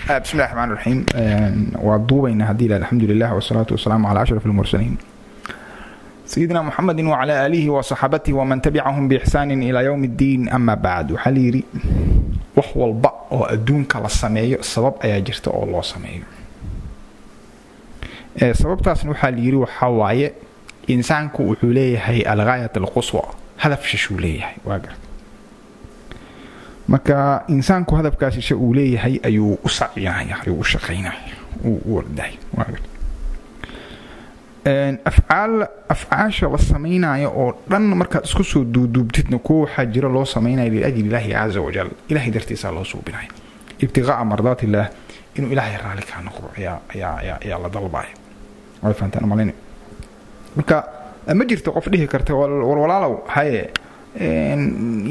بسم الله الرحمن الرحيم. Waa duubaynaa haddii la. Alxamdu lilah wasalaatu wasalaamu calaa ashraf almursaliin sayidina muxamedi wacala aalihi wasaxaabatihi waman tabicahum biixsaanin ilaa yowmi ddiin, ama bacd. Waxaa la yidhi wax walba oo adduunka la sameeyo sabab ayaa jirta oo loo sameeyo. Sababtaasna waxaa la yidhi waxaa waaye insaanku wuxuu leeyahay algaayat alquswa, hadaf shishuu leeyahay, waa garta. Marka insaanku hadafkaas shishe uu leeyahay ayuu u sacinaya, ayuu u shaqaynaya, u ordahay, waa garta. Afcaal afcaasha la samaynayo oo dhan markaad isku soo duuduubtidna, kuwa waxaa jira loo samaynayo liajli illaahi caza wajal, ilahay dartiisaa loo suubinayo, ibtiqaa'a mardaat illaah, inuu ilaahay raalli kaa noqdo ayaa la dalbaya. Way fahantaan malayna. Marka ma jirto qof dhihi karta war walaalow haye,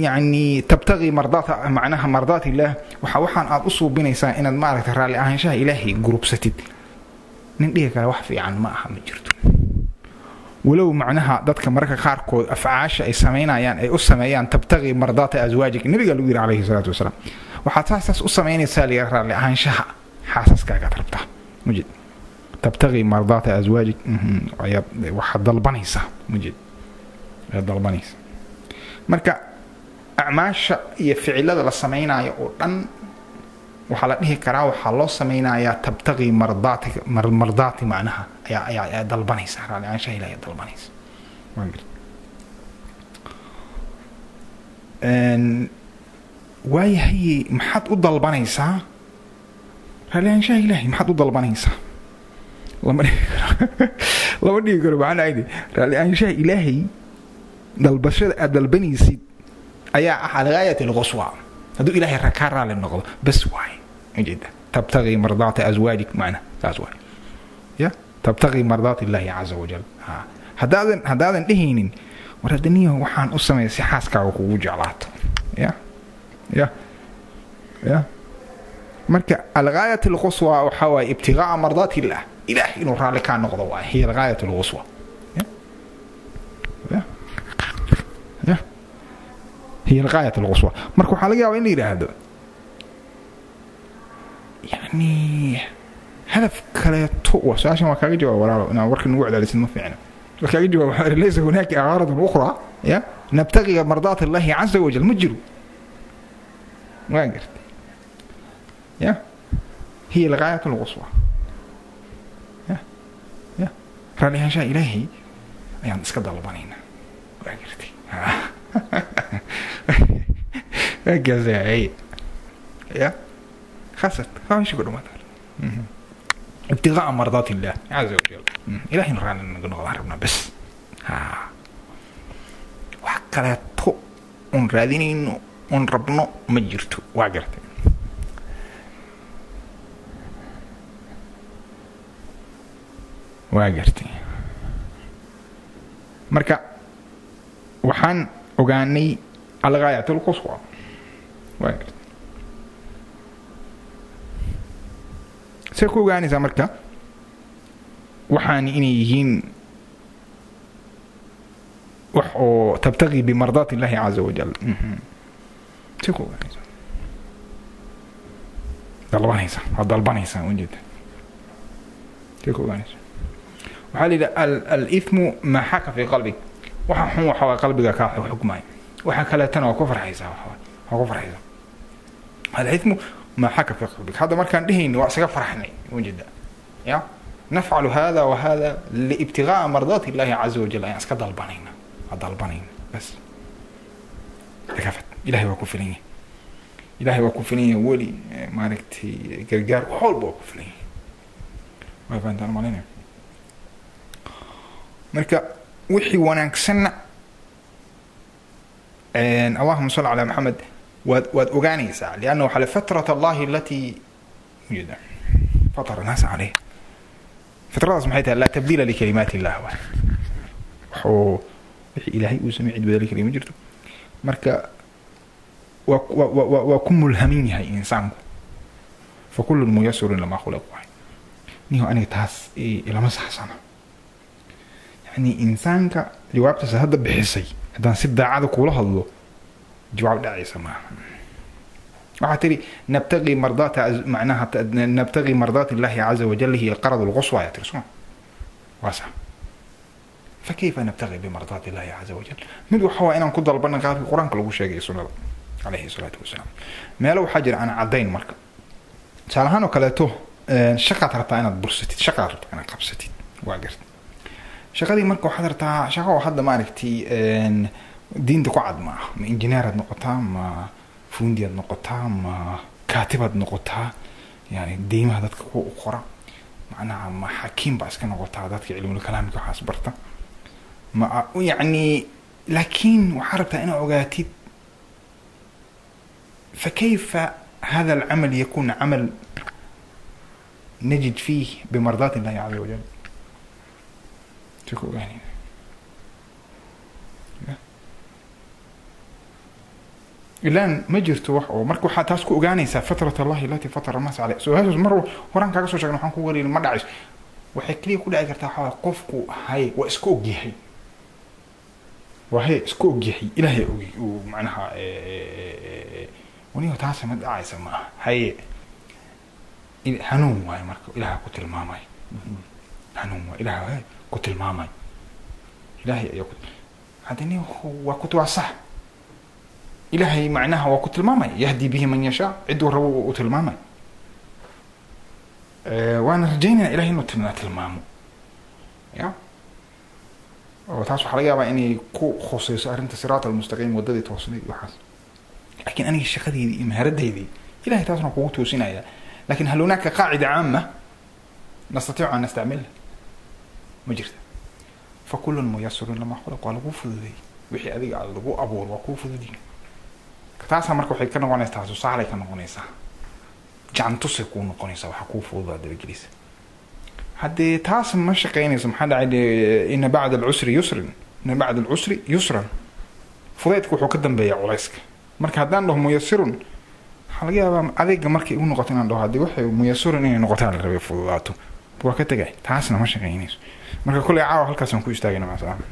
yani tabtaqii mardaata, macnaha mardaat illaah, waxa waxaan aad u suubinaysaa inaad maaragtay raalli ahaanshaha ilaahay gurubsatid. Nin dhihi kara wax fiican ma aha, ma jirto. Walow macnaha dadka mararka qaarkood afcaasha ay samaynayaan ay u sameeyaan tabtaqii mardaata aswaajik. Nabiga lagu yidhi calayhi salaatu wasalaam, waxaad saas saas u samaynaysaa liya raalli ahaanshaha xaasaskaagaad rabtaa, mujid tabtaqii mardaata aswaajik ayaad waxaad dalbanaysaa, mujid ayaad dalbanaysaa. Marka acmaasha iyo ficilada la samaynayo oo dhan waxaa la dhihi karaa waxaa loo samaynayaa tabtaqii mardaati, mardaati macnaha ayaa dalbanaysa, raalli ahaanshaha ilahi ayaa dalbanaysa. Waayahay, maxaad u dalbanaysaa raalli ahaanshaha ilahi? Maxaad u dalbanaysaa? Lama dhihi karo, lama dhihi karo. Maxaa dhahayde raalli ahaanshaha ilaahay dalbashada aad dalbanaysid ayaa ah algaayat alquswa. Hadduu ilaahay kaa raali noqdo bas waaye, ujeeda tabtaqii mardaata aswaajik, macna saas waay, ya tabtaqii mardaat illahi caza wajal. Haddaadan dhehaynin war hadda niyo waxaan u sameeya si xaaskaaga kugu jeclaato, ya. Marka algaayat alquswa waxaa waaye ibtiqaa'a mardaat illah, ilaah inuu raalli kaa noqdo waay, hiya algaayat alquswa, ya hiya algaayat alquswa. Marka waxaa laga yaabaa in la yidhaahdo yani hadaf kaleeto. Waa su-aashan waa kaaga jawaab walaalo, inaan warka nagu cadaalisid ma fiicna. Waa kaaga jawaab, waxaa laysa hunaaka agaaradun ukhraa ya nabtagiga mardaat illahi caza wajal, ma jiro, waa gartay. Ya hiya algaayat alquswa, ya raalli ahaanshaha ilaahay ayaan iska dalbanaynaa, waa gartay. Waa ya khasat meesha ku dhamaata ibtiqaa'a mardaat illah caza wajal, ilahay inu raalli naga noqdaan rabnaa bes. Ha wax kaleeto oon raadinayno oon rabno ma jirto, waa gartay. Waa gartay. Marka waxaan ogaanay algaayat alquswa, waa gartay. See ku ogaanaysaa marka waxaan inay yihiin wax oo tabtaqii bimardaat illahi caza wajal? See ku ogaanaysaa? Dalbanaysaa, waad dalbanaysaa, ujeeda. See ku ogaanaysaa? Waxaa la yidhi alithmu maa xaka fi qalbig, waxa xun waxa waa qalbiga kaa xukmaayo, waxa kaleetana waa ku farxaysaa, waa ku farxaysaa. Alithmu maa xaka fi qalbig. Hadda markaan dhehayni waa isaga farxnay, ujeeda, ya nafcalu hada wa hada liibtiqaa'a mardaati illahi caza wajal ayaan iska dalbanayna, waa dalbanayna bas, takafat. Ilahay waa ku filan yahay, ilahay waa ku filan yahay, weli maaragtay gargaar wax walba waa ku filan yahay. Waa fahantaan malinaya. Marka wixii wanaagsanna, allahuma salli calaa maxamed, waad ogaanaysaa, lianna waxaa fitrat allahi alatii ujeeda fatara naasa caleyh. Fitradaas maxay tahay? Laa tabdiila likalimaat illah, waay waxuu wixii ilaahay uu samey cid bedeli kariya ma jirto. Marka waa ku mulhamin yahay insaanku, fakullun muyasarun lama khuliq. Waay niho aniga taas ilama saxsana. Yani insaanka jawaabtaas hadda bixisay haddaan si daacada kuula hadlo, jawaab dhacaysa maaha. Waxaa tiri nabtaqi mardaata, macnaha nabtaqi mardaat illahi caza wajal hiya alqarad alquswa ayaa tiri, suma waa sax. Fakayfa nabtaqi bimardaat illahi caza wajal? Mid waxa waa inaan ku dalbana qaabkii Qur-aanka lagu sheegay, sunnada calayhi salaatu wasalaam. Meelo waxaa jira aan caddayn. Marka tusaale ahaan oo kaleeto, shaqaad rabtaa inaad bursatid, shaqaad rabtaa inaad qabsatid, waa garta shaqadii. Marka waxaad rabtaa shaqo oo hadda maaragtay diinta ku cad ma aha. Ma injineeraad noqotaa, ma fundiyaad noqotaa, ma kaatibaad noqotaa, yani deymaha dadka ku qora, macnaha ma xakiim baa iska noqotaa, dadka cilmul kalaamka waxaas barta, ma yacni. Laakiin waxaa rabtaa inaad ogaatid fakayfa hada alcamal yakun camal najid fiih bimardaat illahi caza wajal. Si ku ogaanayna ilaan ma jirto wax oo marka waxaa taas ku ogaanaysaa fitrat allahi allati fatara annaas caleyh. Su-aashaas mar horaan kaaga soo sheegna, waxaan ku wareeri ma dhacayso. Waxay keliya ku dhici kartaa waxaa waye qofku hay waa iska ogyahay, waa hay iska ogyahay, Ilaahay ogy uu macnaha waniyo taasa ma dhacaysa ma aha. Haye, hanuun waayo marka Ilaah ku tilmaamay, hanuun waay Ilaah ku tilmaamay, Ilaahay ayaa ku haddani waa ku waa sax. Ilaahay macnaha waa ku tilmaamay, yahdi bihi man yashaa, ciduu rabo u tilmaamay. Waana rajaynayna Ilahay inuu tilmaamo ya. Oo taas waxaa laga yaabaa inay ku khuseyso arrinta siraat almustaqiim, waddadii toosnayd waxaas. Laakiin aniga shaqadeydii iyo maharadeydii Ilahay taasna kugu toosinaya. Lakin hal hunaaka qaacida caama nastatiicu an nastacmilha? Ma jirta. Fakulun muyasirun lama khulaq, waa lagu fududeeyey wixii adiga aad lagu abuuro, waa kuu fududiyin. Taasaa marka waxay ka noqonaysaa tusaalay ka noqonaysaa, jaantusay kuu noqonaysaa, waxaa kuu fududaa dabagelisa. Haddee taas ma shaqeynayso, maxaa dhacay? Ina bacda alcusri yusrin, ina bacda alcusri yusran, fudaydka wuxuu ka dambeeyaa culayska. Marka haddaan dhaho muyasirun, waxaa laga yaabaa adeega markay igu noqoto inaan dhaho haddii waxay muyasirun inay noqotaan la rabay fududaato, waa ka tegay, taasna ma shaqeynayso. Marka kolley caawa halkaasaan ku istaagayna. Maca salaama.